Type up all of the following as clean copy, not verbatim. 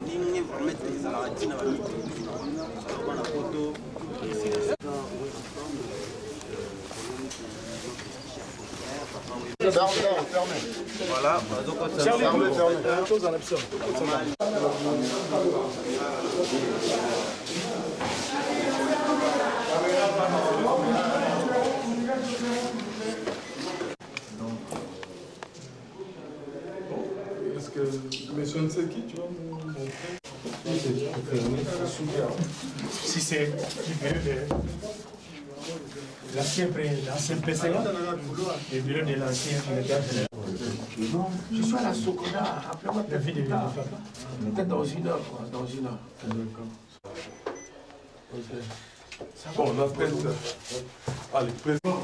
Ndenge vraiment ezalaka ntina bamikili bana poto. Voilà, Est-ce que M. Nseki, tu vas nous montrer? Si c'est du bureau de l'ancien l'ancien PCA, le bureau de l'ancien secrétaire général. Je suis à la Sokoda, rappelez-moi La vie de peut-être papa. Peut-être dans une heure, quoi, dans une heure. D'accord. Bon, la presse. Allez, président.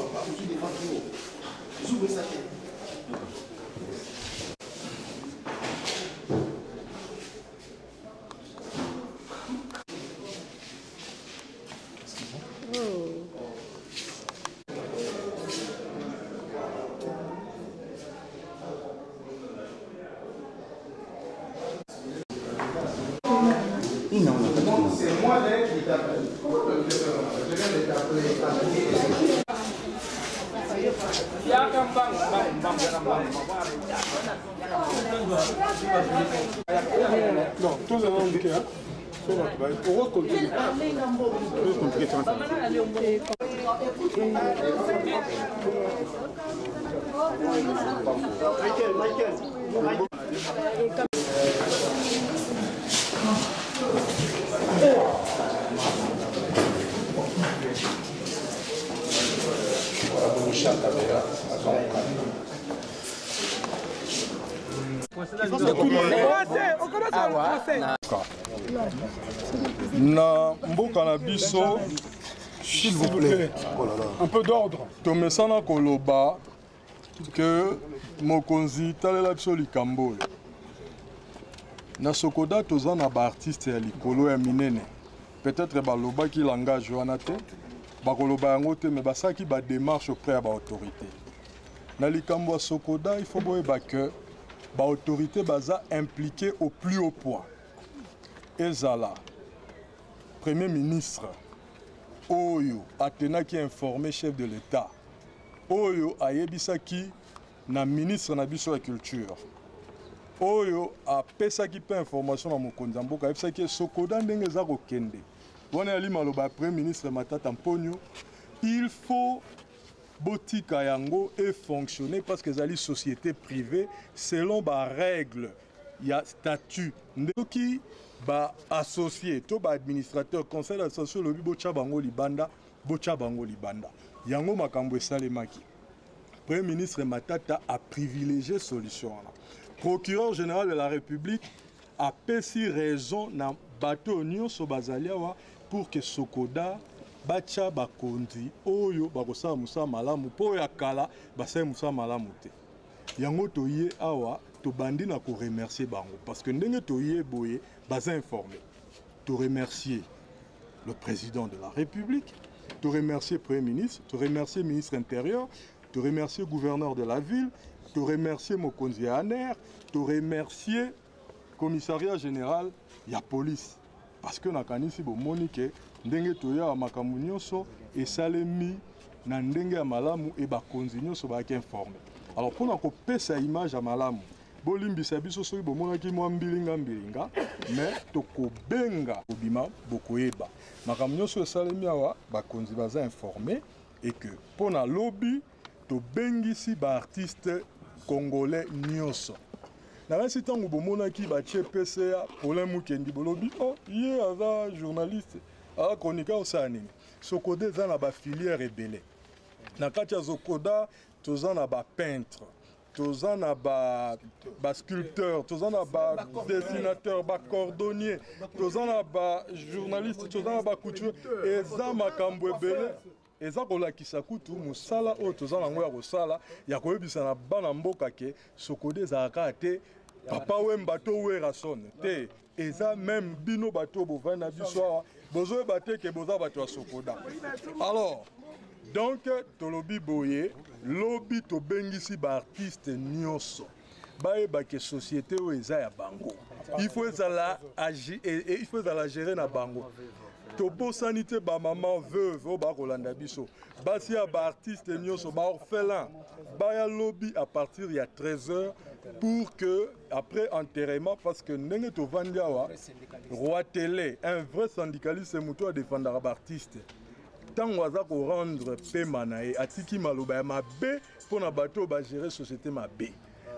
C'est moi qui t'appelle. Je viens de t'appeler. Non, tous allons indiquer. Hein. Pour continuer. Michael, Michael. Na mboka na biso, s'il vous plaît, un peu d'ordre. Tomesana koloba que mokonzi talela biso likambo oyo. Na Sokoda toza na baartiste ya likolo ya minene. Peut-être balobaki langage wana te, bakoloba yango te, mais basalaki badémarche auprès ya baautorité. Na likambo ya Sokoda, il faut boyeba que baautorité baza impliqué au plus haut point. Ezala premier ministre oyo atenaki informé chef de l'État, oyo ayebisaki na ministre na biso ya culture, oyo apesaki mpe information na mokonzi ya mboka, ayebisaki Sokoda ndenge eza kokende wana yali maloba ya premier ministre Matata Mponyo, il faut botika yango e fonctionner parce que ezali société privée selon ba règle ya statut. Soki ba associé to ba administrateur conseil d'association lobi botya bango libanda, botya bango libanda. Yango makambo esalemaki. Premier ministre Matata a privilégié solution wana. Procureur général de la République a pesi raison na bato nyonso bazali awa pour que Sokoda batya bakonzi oyo bakosala mosala malamu mpo ya kala basali mosala malamu te. Yango toye awa tobandi na ko remercier bango parce que ndenge toye boye baza informé. To remercier le président de la République, to remercier premier ministre, to remercier ministre intérieur, to remercier gouverneur de la ville, to remercier mokonzi ya ANR, to remercier commissariat général ya police parce que nakanisi bomoni ke ndenge toya makambo nyonso esalemi na ndenge ya malamu e bakonzi nyonso bayaki informé. Alors mpona kopesa image ya malamu, bolimbisa biso soki bomonaki mwa mbilinga mbilinga, mais tokobenga kobima bokoyeba makambo nyonso esalemi awa, bakonzi baza informé et que mpona lobi tobengisi baartiste congolais nyonso. Nakasi ntango bomonaki batie PCA Paulin Mukendi, bolobi oh ye aza journaliste, aza chroniqueur, osala nini? Sokoda eza na bafilière ebele. Na kati ya Sokoda toza na bapeintre, toza na basculpteur, toza na badessinateur, bacordonnier, toza na bajournaliste, toza na bacouturier. Eza makambo ebele eza kolakisa kutu mosala oyo toza nango ya kosala ya koyebisa na bana mboka ke Sokoda ezalaka te Papa Wemba to Werrason te, eza même bino bato bovandi na biso awa bozoyeba te ke boza bato ya Sokoda. Alors donc tolobi boye, lobi tobengisi baartiste nyonso bayeba ke société oyo eza ya bango. Il faut ezala il faut ezala gérer na bango. Tobosani te bamama veuve oyo bakolanda biso, basi ya baartiste nyonso, baorphelin baya lobi à partir ya 13h pour que après enterrement, parce que ndenge tovandi awa, Roi Télé, un vrai syndicaliste, moto adefendaka baartiste, ntango aza korendre pema na ye, atiki maloba ya mabe mpo na bato oyo bagere société mabe.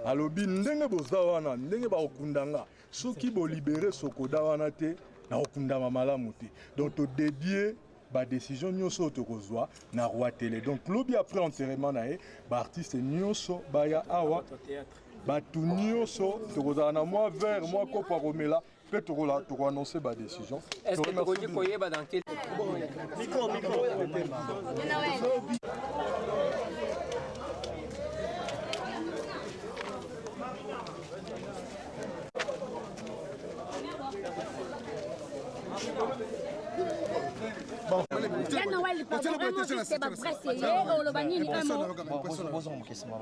Alobi ndenge boza wana, ndenge bakokunda nga, soki bolibere Sokoda wana te, nakokundama malamu te. Donc todedie badécision nyonso oyo tokozwa na Roi Télé. Donc lobi après enterrement na ye, baartiste nyonso baya awa, bato nyonso tokozala na mwa verre, mwa kopo ya komela, mpe tokoannonce badécision. Est-ce que tokoki koyeba dans quel Micro, micro. Ya Noël, pardon, vraiment juste bapresse ye oloba nini, un mot?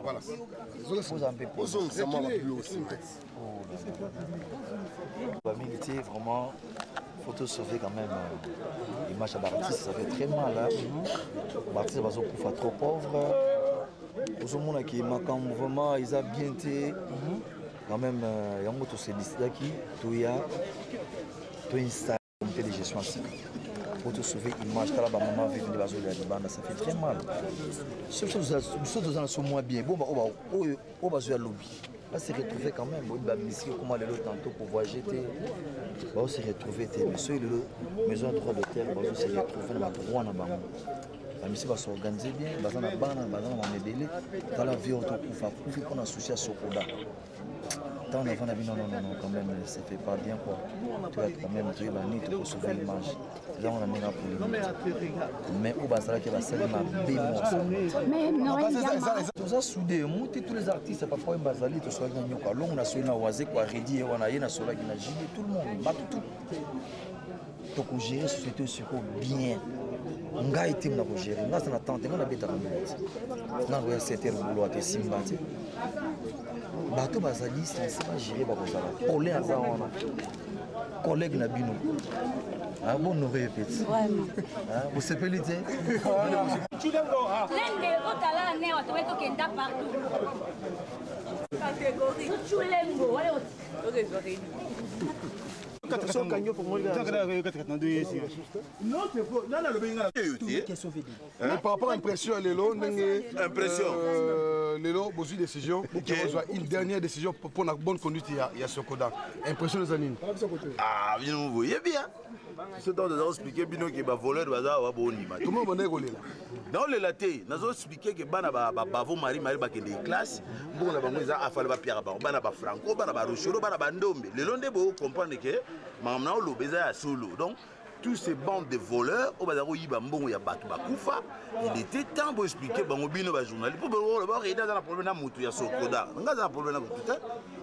Voilà. Mingi te, vraiment faut sauver quand même image ya baartiste. Ça fait très mal, hein? Baartiste bazokufa trop pauvre, ozomonaki makambo vraiment eza bien te quand même. Yango tose décidaki toya toinstalle comité de gestion ya sika po tosauve image. Tala bamama veuve nde bazolela libanda, ça fait très mal. Biso toza na so mwa bien, bon, oyo bazoya lobi base retrouver quand même. Oyebi bamisiki okoma lelo tantôt pour voyager te, bao se retrouver te. Mais soki lelo maison ya droit d'auteur, bazo se retrouver na badroit na bango, bamisi basorganize bien, baza na bana, baza na bamebele. Tala vie oyo tokufa kufi mpona souci ya Sokoda. Ntango navanda bino, non, non, non, quand même ça fait pas bien quoi. Toya quand même toyeba nini tokosauve image, ezango na ndenge ya polémique, mais oyo bazalaki basali mabe. Toza soudé muti, tous les artistes, papa oyo bazali, tosolaki na Nyoka Longo, nasoli na Waze kwa Redi, ye wana ye, nasolaki na Jide, tout le monde, bato tout. Tokogérer société sikoyo bien. Ngai te na kogérer, ngai aza na tante, ngai nabetaka mingi te, ngai koya 7 heures bulo ate esimba te. Bato bazali censé bagérer, bakozala. Paulin aza wana, collègue na bino, bonore petit, bosepeli te. Lende otala ne wato we tokenda partout. Tuchulengo wale. Mais par rapport à impression ya lelo, ndenge Impression. Lelo bozwi décision, bozwa une dernière décision pour la bonne conduite ya Sokoda, impression eza nini? Ah, bino boyebi bien, so ntango toza koexpliquer bino ke bavoleur baza awa, bondima te. Comment bandaki kolela? Naolela te, nazoexpliquer ke bana bavo Marie Marie bakende classe, mbongo na bango eza afale, bapiaka bango, bana bafranco, bana barochoro, bana bandombe. Lelo nde bocomprendre ke makambo na oloba eza ya solo. Donc tous ces bandes de voleurs oyo baza koyiba mbongo ya bato bakufa, il était temps boexpliquer bango, bino bajournaliste, mpo boloba Redi aza na problème na motu ya Sokoda. Nga aza na problème na motu te,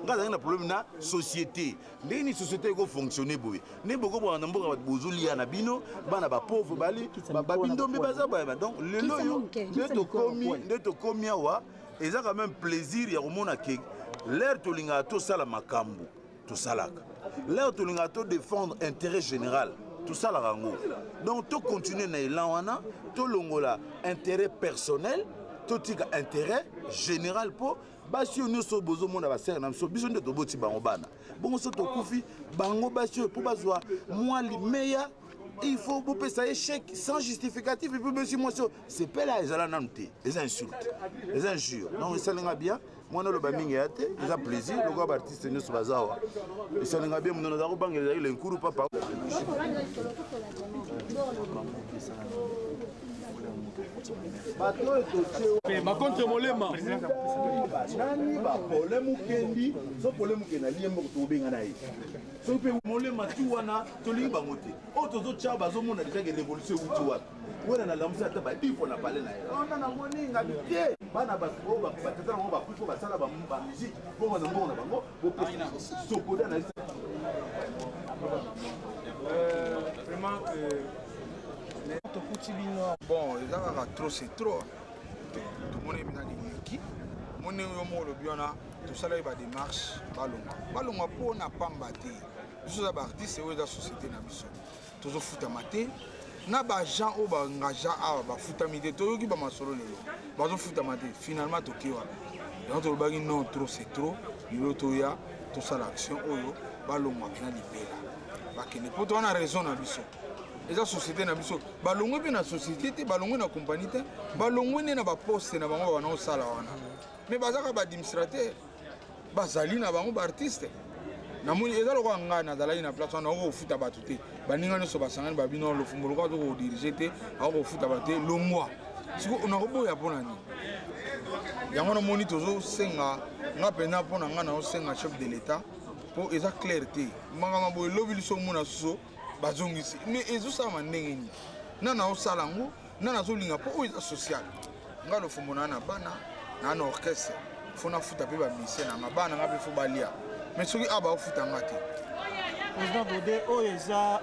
nga azalaki na problème na société. Ndenge nini société ekofonctionne boye, nde bokobwana na mboka, bato bozolia na bino, bana bapauvre bali babindombe baza boye. Donc lelo oyo nde tokomi awa, eza quand même plaisir ya komona ke l'heure tolingaka tosala makambo, tosalaka, l'heure tolingaka todéfendre intérêt général, tosalaka yango. Donc tocontinue na élan wana, tolongola intérêt personnel, totika intérêt général, mpo basi oyo nyonso bozomona, basere na biso, biso nde toboti bango bana. Bongo so tokufi, bango basi oyo mpo bazwa mwa limeya, il faut bopesa ye chèque sans justificatif, et puis besi mwasi oyo sepela, ezala nanu te, eza insulte, eza injure. Donc esalinga bien, mwana oloba mingi ya te, eza plaisir lokola baartiste nyonso baza awa, esalinga bien. Mondo naza kobangela ezalaki lenkuru papa. Bato oyo totie Macontre Molema. Nani bapole mokendi, so pole mokendi alie moko, tokobenga na ye. Soki mpe Molema tu wana, tolingi bango te. Oyo tozotya, bazomona déjà ke révolution ewuti wapi. Wana nalamusi ata badifo na pale na ye ona, namoni ngabi te, bana oyo batata nango bakufi, basala bamusique bongo na mbongo na bango, bopesa Sokoda na Vraiment, tokuti bino. Bon, eza kaka trop c'est trop. Tomoni mpenza leleki. Omoni ndenge yo moko olobi wana, tosalaki ba démarche balongwa. Balongwa mpo na pamba te. Biso toza ba artiste, oyo eza société na biso. Tozofutama te. Na ba agent oyo ba engagea awa bafutami te, toyoki ba masolo lelo bazofutama te. Finalement toke wapi? Yango tolobaki non, trop c'est trop. Lelo toya tosala action oyo balongwa mpena libela, bakende mpo toza na raison na biso. Eza société na biso, balongwe mpe na société te, balongwe na compagnie te, balongwe nde na baposte na bango babana kosala wana. Mais bazaka baadministrateur, bazali na bango baartiste. Namoni eza lokola ngai nazalaki na place wana, okofuta bato te, baninga nyonso basangani babino Lofombo lokola azokodirige te, akokofuta bato te, longwa. Sikoyo nakoboya mpo na nini? Yango namoni tozosenga nga mpenza mpo na ngai nazosenga chef de l'état, mpo eza clair te makambo boye. Elobi liso omona susu bazongisi, mais ezosalama ndenge nini? Na naosala yango na nazolinga mpo oyo eza social. Nga Lofombo naa na bana, naa na orchestre, fo nafuta mpe bamisie na nga, bana nga mpe fo balia, mais soki awa baofuta nga te. Président Godé, oyo eza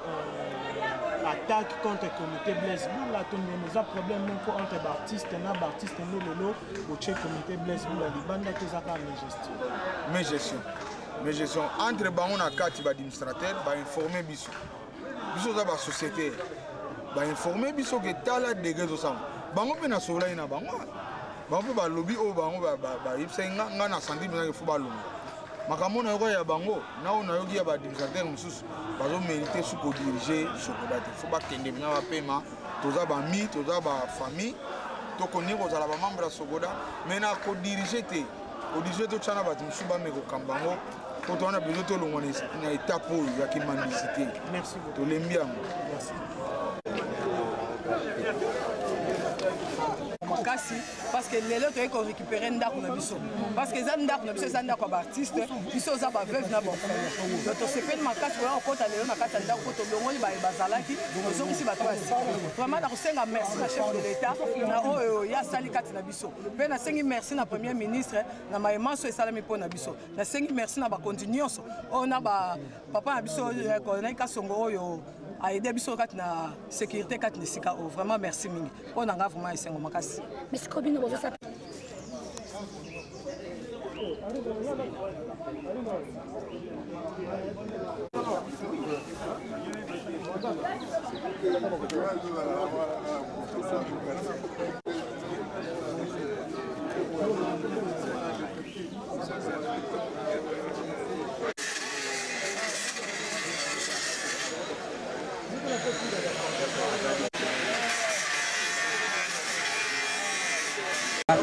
attaque contre comité Blaise Bula, to ndenge eza problème moko entre baartiste na baartiste nde lelo botie comité Blaise Bula libanda, to eza kaka mégestion? Mégestion, mégestion entre bango na kati. Baadministrateur bainforme biso, biso oza basociété, bainforme biso ke tala dege ezosala. Bango mpe nasololaki na bango, bango mpe balobi oyo bango bayebisaki nga. Nga na santi mpenza fo balonga makambo nayoka ya bango na oyo nayoki ya baadministrateur mosusu, bazomérite su kodirige Sokoda te. Fo bakende mpenza, bapema. Toza bami, toza bafamille, tokondi kozala bamembre ya Sokoda, mais na kodirige te. Kodirige totya na bato mosusu bame kokamba yango, po towana besoin tolongwa na étape oyo ya kimandisité. Tolembi yango makasi, parce que lelo toyei korécupérer ndako na biso, parce que eza ndako na biso, eza ndako ya baartiste. Biso oza baveuve na baorphelin, donc tosepeli makasi koya kokɔta lelo na kati ya ndako, po tolongoli baye bazalaki, tozongisi bato ya sika. Vraiment nakosenga merci na chef de l'état na oyo ye asali kati na biso, mpe nasengi merci na premier ministre na mayemanso esalami mpo na biso. Nasengi merci na bakonzi nyonso oyo na bapapa na biso Colonel Kasongo oyo aide biso kati na sécurité kati na esika oyo. Vraiment merci mingi mpo na nga, vraiment esengo makasi. Mais sikoyo bino bozosala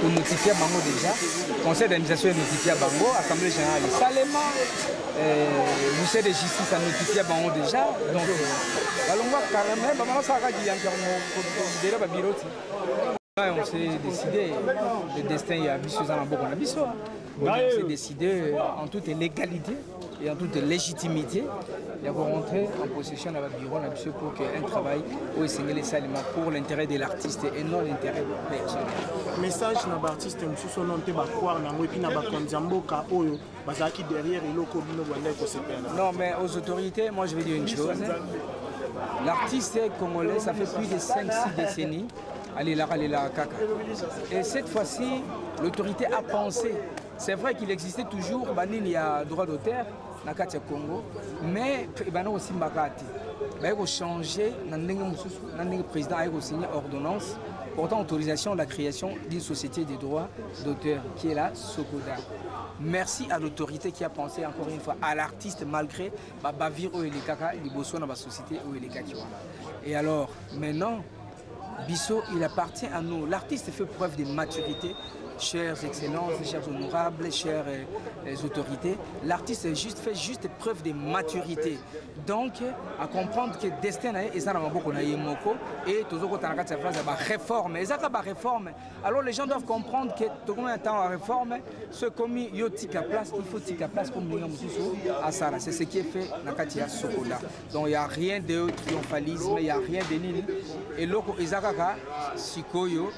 Tonotifia bango déjà, conseil d'administration enotifia bango, assemblée générale esalema, huissier de justice anotifia bango déjà. Donc balongwa carrément, bango basalaka giyankiakodela babiro ti. On s'est décidé, le destin ya biso eza na maboko na biso. On s'est décidé en toute légalité et en toute légitimité ya rentrer en possession na babureau na biso pour que un travail oyo esengeli esalema pour l'intérêt de l'artiste et non l'intérêt personnel. Message na baartiste mosusu ono te bacroire nango, et puis na bakonzi ya mboka oyo bazalaki derrière eloko bino bandaki kosepela? Non, mais aux autorités, moi je vais dire une chose: l'artiste congolais, ça fait plus de 5-6 décennies alelaka, alelaka kaka. Et cette fois-ci, l'autorité a pensé. C'est vrai qu'il existait toujours banini ya droit d'auteur na kati ya Congo, mais ebanda kosimbaka te. Baye kochange na ndenge mosusu, na ndenge président aye kosigne ordonnance portant autorisation de la création d'une société de droits d'auteur qui est la Sokoda. Merci à l'autorité qui a pensé encore une fois à l'artiste, malgré babavire oyo elekaka liboso na basociété oyo elekaki wana. Et alors maintenant, biso, il appartient à nous. L'artiste fait preuve de maturité. Chères excellences, chers honorables, chères autorités, l'artiste juste fait juste preuve de maturité. Donc, à comprendre que destin na ye eza na maboko na ye moko et tozokota na kati ya phase ya baréforme. Ezaka baréforme. Alors les gens doivent comprendre que tokomi na ntango ya réforme. So ekomi yo tika place, il faut tika place pour moninga mosusu asala. C'est ce qui est fait na kati ya Sokoda. Donc il y a rien de triomphalisme, il y a rien de nini. Eloko eza kaka sikoyo,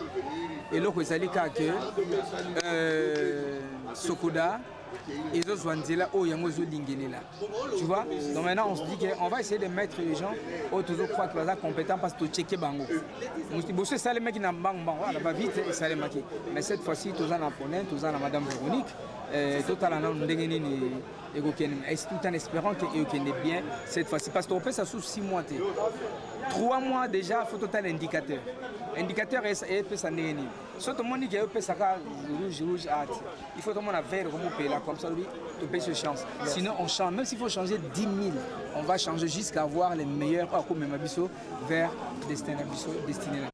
eloko ezali kaka ke Sokoda Ezozwa nzela oyo yango ezolingelela. Tu vois? Donc maintenant on se dit qu'on va essayer de mettre les gens oyo tozocroire que baza compétent parce que tocheke bango. Liboso esalemaki na mbangu mbangu, ala ba vite esalemaki. Mais cette fois-ci toza na Ponin, toza na Madame Véronique, totala nanu ndenge nini ekokende, tout en espérant que ekokende bien cette fois-ci parce que tokopesa sous 6 mois te. 3 mois déjà faut totala indicateur. Indicateur epesa ndenge nini? So tomoni ke epesaka rouge rouge art. Il faut tomona vert komopela comme ça lui topesi chance. Sinon on change, même s'il faut changer 10 000, on va changer jusqu'à avoir les meilleurs akomema biso vers destin na biso, destinée na.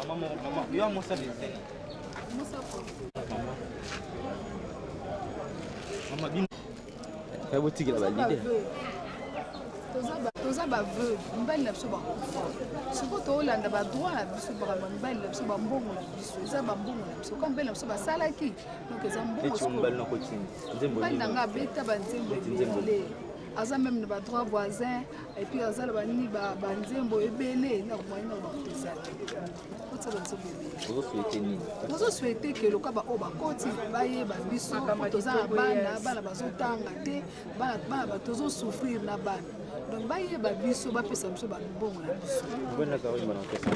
Maman, maman, yo amosa destin. Maman, bino. Botikela ba leader. Toza baveuve, mibali na biso bakufa. Sikoyo toolanda badroit na biso, makambo ya mibali na biso, bambongo na biso, eza bambongo na biso. Kaka mibali na biso basalaki, donc eza mbongo. Mobali na nga abeta banzembo ebele, aza meme na badroit voisin, et puis aza na banini, banzembo ebele na moyen na bango eza te. Otia banzembo ebele. Nazosouhaite ke loka baoyo bakoti bayeba biso, po toza na bana, bana bazotanga te, bana tozosouffrir na bana. Donc bayeba biso, bapesa biso bambongo na biso.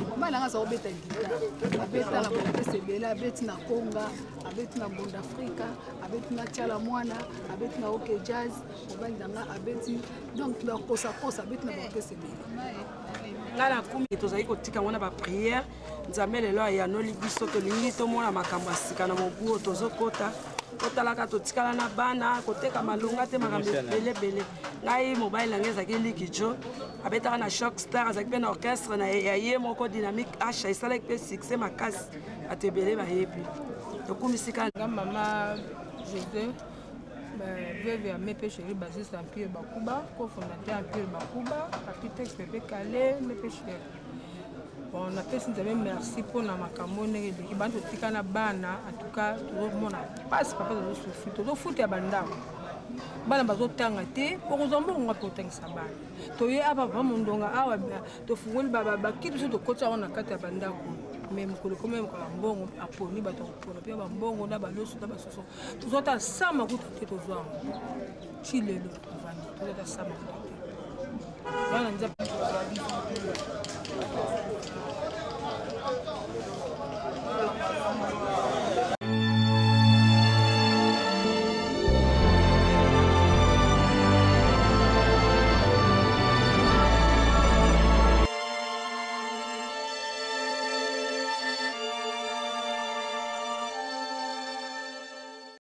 Mobali nanga aza kobeta guitare, abeta na orchestre ebele, abeti na Konga, abeti na Mbonda Afrika, abeti na Tiala Mwana, abeti na OK Jazz. Mobali nanga abeti donc na kosakosa, abeti na baorchestre ebele. Ngai nakumi tozali kotika yango na bapriere. Nzambe lelo ayanoli biso, tolingi tomona makambo ya sika na mobu oyo tozokota. Totalaka totikala na bana koteka malonga te, makambo ebele ebele. Ngai mobali na ngai ezalaki Liki Jo, abetaka na Shock Star, azalaki mpe na orchestre na ya ye moko Dynamique H, esalaki mpe succès makasi, bato ebele bayebi. Tokumisi kaka. Nga mama José, veuve ya Mepe Chéri Basis Empire Bakuba, cofondateur Empire Bakuba, Papi Tex Pepe Kalé, Mepe Chéri. Bon, napesi Nzambe merci mpona makambo ndenge eleki. Bana totika na bana, en tout cas tozomona mpasi, papa tozosufri, tozofuta ya bandako, bana bazotanga te, okozwa mbongo wapi otangisa bana? Toye awa papa Mondonga awa, tofungoli bakiti biso, tokoti yango na kati ya bandako. Me mokolo ekomi mokolo ya mbongo, aponi bato ya kopona mpe bambongo na baloso na basusu, tozwa ata sa makuta te, tozwa yango ti lelo tovandi, tozwa ata sa makuta te. Bana Nzambe.